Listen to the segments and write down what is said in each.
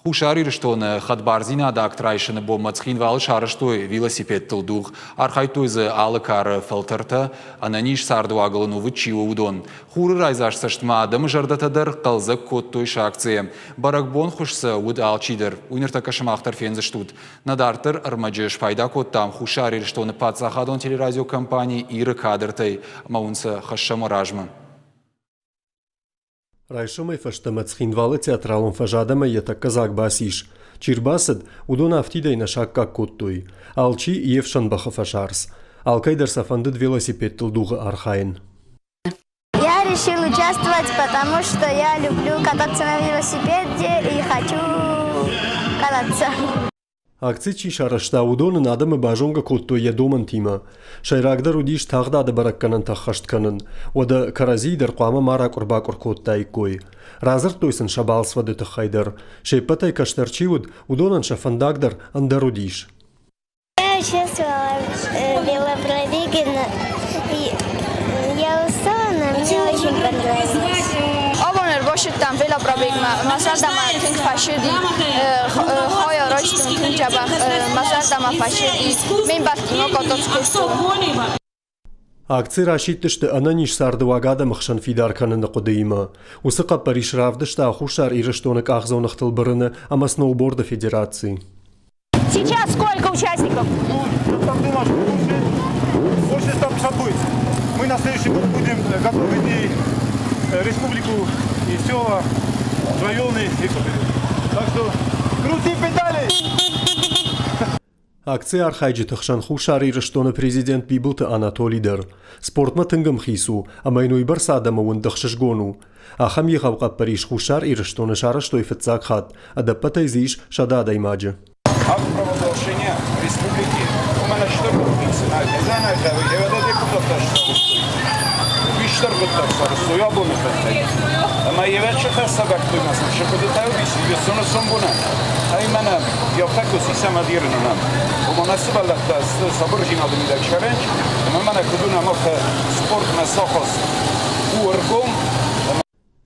Хуссар Ирыстоны хӕдбардзинады акт райсыны бонмӕ Цхинвалы сарӕзтой велосипедтыл дугъ. Архайдтой дзы алы кары фӕлтӕртӕ, ӕнӕниз цардуагыл ӕнувыд чи у, уыдон. Хуры райдзаст цӕстмӕ адӕмы зӕрдӕтӕ дӕр хъӕлдзӕг кодтой сӕ акцийӕ. Бӕрӕгбонхуыз сӕ уыд алчидӕр. Уый ныртӕккӕ сымах дӕр фендзыстут. Нӕ дарддӕр ӕрмӕджы спайда кодтам Хуссар Ирыстоны паддзахадон телерадиокомпани Иры кадртӕй ӕмӕ уын сӕ хӕссӕм размӕ. Райсомӕй фӕстӕмӕ Цхинвалы театралон фӕз адӕмӕй йӕ тӕккӕ дзаг бацис. Чи рбацыд, уыдон афтидӕй нӕ саккаг кодтой. Алчи йе фсӕн бӕхы фӕсарц. Алкӕй дӕр сӕ фӕндыд велосипедтыл дугъы архайын. Я решил участвовать, потому что я люблю кататься на велосипеде и хочу кататься. Акци чи сарӕзта, уыдон ын адӕмы базонгӕ кодтой йӕ домӕнтимӕ. Сӕйрагдӕр уыдис тагъдады бӕрӕггӕнӕнтӕ ӕххӕст кӕнын. Уӕдӕ кӕрӕдзийы дӕр хъуамӕ ма ракъуыр-бакъуыр кодтаиккой. Радзырдтой сын сӕ балцвӕды тыххӕй дӕр. Се ппӕтӕй кӕстӕр чи уыд, уыдонӕн сӕ фӕндаг дӕр ӕндӕр уыдис. Я участвовала в велопробеге. Я устала, но мне очень понравилось. Абон ӕрбассыдтӕн велопробегмӕ. Мӕ зӕрдӕмӕ тынг фӕцыди. Хойӕ райстон тынг дзӕбӕх. Мӕ зӕрдӕмӕ фӕцыди. Ме мбӕлттимӕ кататься кодтон. Акци расидтысты ӕнӕниз цардыуаг адӕмы хсӕн фидар кӕныны хъуыдыимӕ. Уыцы хъӕппӕрис равдыста Хуссар Ирыстоны къахдзоныгътыл бырыны ӕмӕ сноуборды федераци. Сейчас сколько участников? Ну, там думаю, больше 150 будет. Мы на следующий год будем готовить и республику, и села, районы. Так что крути педали! Акцийы архайджыты хсӕн Хуссар Ирыстоны президент Бибылты Анатоли дӕр. Спортмӕ тынг ӕмхиц у, ӕмӕ йын уыйбӕрц адӕмы уынд ӕхсызгон у. Ахӕм егъау хъӕппӕрис Хуссар Ирыстоны сарӕзтой фыццаг хатт, ӕдӕппӕтӕй дзы ис 100 адӕймаджы. Акт провозглашения республики уымӕн стыр Хистӕр хъуыддаг сарӕзтой абоны фӕндтӕй. Ӕмӕ йе хӕссӕвӕрдтой ма сын сӕ хъуыдытӕ уыдис Ирыстоны сомбонӕн. Ай мӕнӕ йӕ сӕмӕдирынӕн. Ома нӕ сывӕллӕттӕ сабырдзинады мидӕг сарӕнч, ӕмӕ мӕнӕ куыд уынӕм, афтӕ спортмӕ сахас у ӕргом.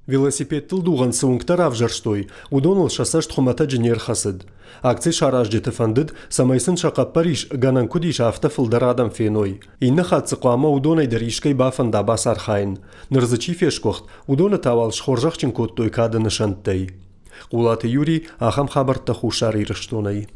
Велосипедтыл дугъӕн цы уынгтӕ равзӕрстой, уыдоныл сӕ цӕст хуымӕтӕджы не рхӕцыд. Акци саразджыты фӕндыд, цӕмӕй сын сӕ хъӕппӕрис, гӕнӕн куыд ис, афтӕ фылдӕр адӕм феной. Иннӕ хатт дзы хъуамӕ уыдонӕй дӕр искӕй бафӕнда бацархайын. Ныр дзы чи фесгуыхт, уыдоны та уал схорзӕхджын кодтой кады нысӕнттӕй. Хъулаты Юрий ахӕм хабӕрттӕ Хуссар Ирыстонӕй.